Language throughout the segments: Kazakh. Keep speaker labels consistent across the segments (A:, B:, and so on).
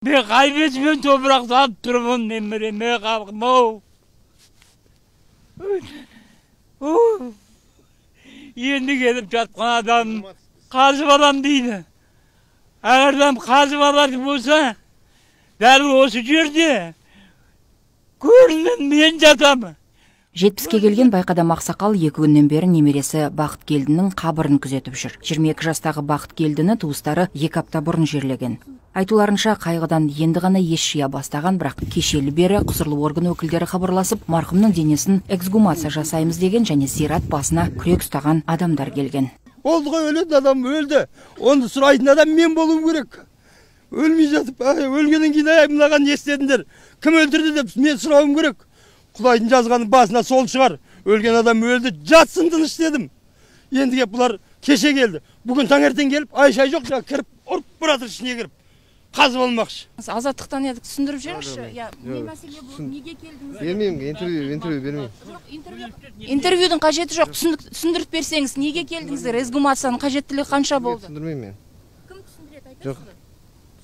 A: Мен қай бетімен топырақ салып тұрмын немереме, халқым-ау. Енді келіп жатқан адам қазып алам дейді. Егер адам қазып алатын болса, дәл осы жерде көрініп мен жатамын.
B: 70-ке келген Байқадам ақсақал 2 күннен бері немересі Бақытгелдінің қабырын күзетіп жүр. 22 жастағы Бақытгелдіні туыстары 2 апта бұрын жерлеген. Айтуларынша, қайғыдан енді ғана ес жия бастаған, бірақ кешелі бері құзырлы орган өкілдері хабарласып, марқұмның денесін эксгумация жасаймыз деген және зират басына күрек ұстаған адамдар келген.
C: Болды ғой, өледі адам, өлді. Оны сұрайтын адам мен болуым керек. Өлмей жатып, өлгеннен кейін мынаған не істедіңдер, кім өлтірді деп мен сұрауым керек. Құдайдың жазғаны басына сол шығар. Өлген адам өлді, жатсын тыныш дедім. Енді кеп бұлар кеше келді. Бүгін таңертең келіп, ай-шай жоқ, жаңа кіріп, ұрып баратыр ішіне кіріп. Қазып алмақшы.
D: Азаттықтан едік, түсіндіріп жіберіңізші. Иә, не мәселе бұл? Неге келдіңіз?
E: Бермеймін, интервью бермеймін.
D: Жоқ, интервьюдің қажеті жоқ. Түсіндіріп берсеңіз, неге келдіңіздер? Эксгумацияның қажеттілігі қанша болды?
E: Түсіндірмеймін мен.
D: Кім түсіндіреді, айтасыз
E: Жоқ,
D: ба?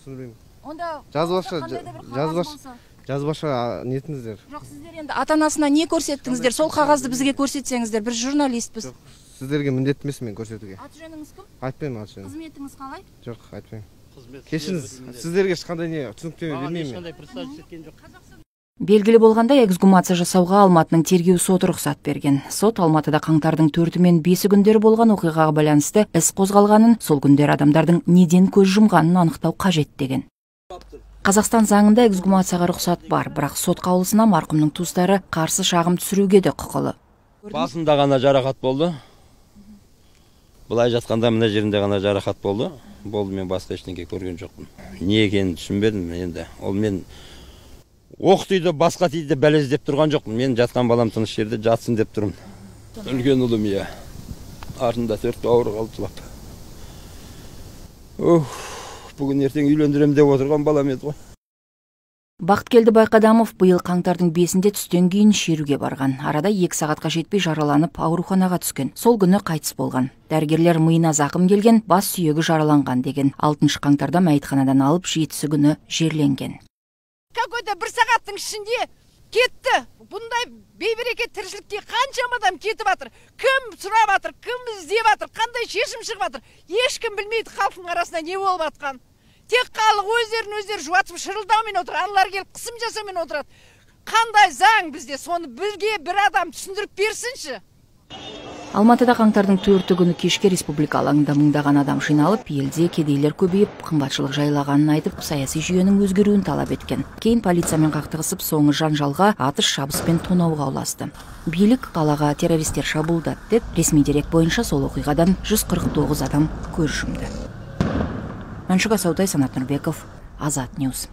E: түсіндірмеймін.
D: Онда
E: Жазбаша,
D: қандай да бір қағаз
E: жазбаша.
D: болса.
E: Жазбаша нетіңіздер.
D: Жоқ, сіздер енді ата-анасына не көрсеттіңіздер? Сол қағазды бізге көрсетсеңіздер, біз журналистпіз.
E: Жоқ, сіздерге міндетті емес мен көрсетуге.
D: Аты жөніңіз кім?
E: Айтпаймын аты жөнін.
D: Қызметіңіз қалай?
E: Жоқ, айтпаймын. Кешіріңіз, сіздерге ешқандай не түсініктеме бермеймін мен.
B: Белгілі болғандай, эксгумация жасауға Алматының тергеу соты рұқсат берген. Сот Алматыда қаңтардың 4 мен 5 күндері болған оқиғаға байланысты іс қозғалғанын, сол күндері адамдардың неден көз жұмғанын анықтау қажет деген. Қазақстан заңында эксгумацияға рұқсат бар, бірақ сот қаулысына марқұмның туыстары қарсы шағым түсіруге де құқылы.
F: Басында ғана жарақат болды. Былай жатқанда мына жерінде ғана жарақат болды. Болды, мен басқа ештеңе көрген жоқпын. Не екенін түсінбедім енді. Ол мен оқ тиді, басқа тиді, бәле іздеп тұрған жоқпын. Мен жатқан балам тыныш жерде жатсын деп тұрмын. Үлкен ұлым, иә. Артында 4 бауыры қалды жылап. Ух, бүгін ертең үйлендірем деп отырған балам еді ғой.
B: Бақытгелді Байқадамов биыл қаңтардың 5-інде түстен кейін шеруге барған. Арада 2 сағатқа жетпей жараланып ауруханаға түскен. Сол күні қайтыс болған. Дәрігерлер миына зақым келген, бас сүйегі жараланған деген. 6 қаңтарда мәйітханадан алып, 7 күні жерленген.
G: Какой-то бір сағаттың ішінде кетті. Бұндай бейберекет тіршілікте қаншама адам кетіп жатыр. Кім сұрап жатыр, кім іздеп жатыр, қандай шешім шығып жатыр. Ешкім білмейді халықтың арасында не болып жатқанын. Тек халық өздерін өздері жуатып шырылдаумен отыр, аналар келіп қысым жасаумен отырады. Қандай заң бізде, соны бізге бір адам түсіндіріп берсінші.
B: Алматыда қаңтардың 4 күні кешке республика алаңында мыңдаған адам жиналып, елде кедейлер көбейіп, қымбатшылық жайлағанын айтып, саяси жүйенің өзгеруін талап еткен. Кейін полициямен қақтығысып, соңы жанжалға, атыс шабыс пен тонауға ұласты. Билік қалаға террористер шабуылдады деп, ресми дерек бойынша сол оқиғадан 149 адам көз жұмды. Мәншүк Асаутай, Санат Нұрбеков, Азат Ньюс.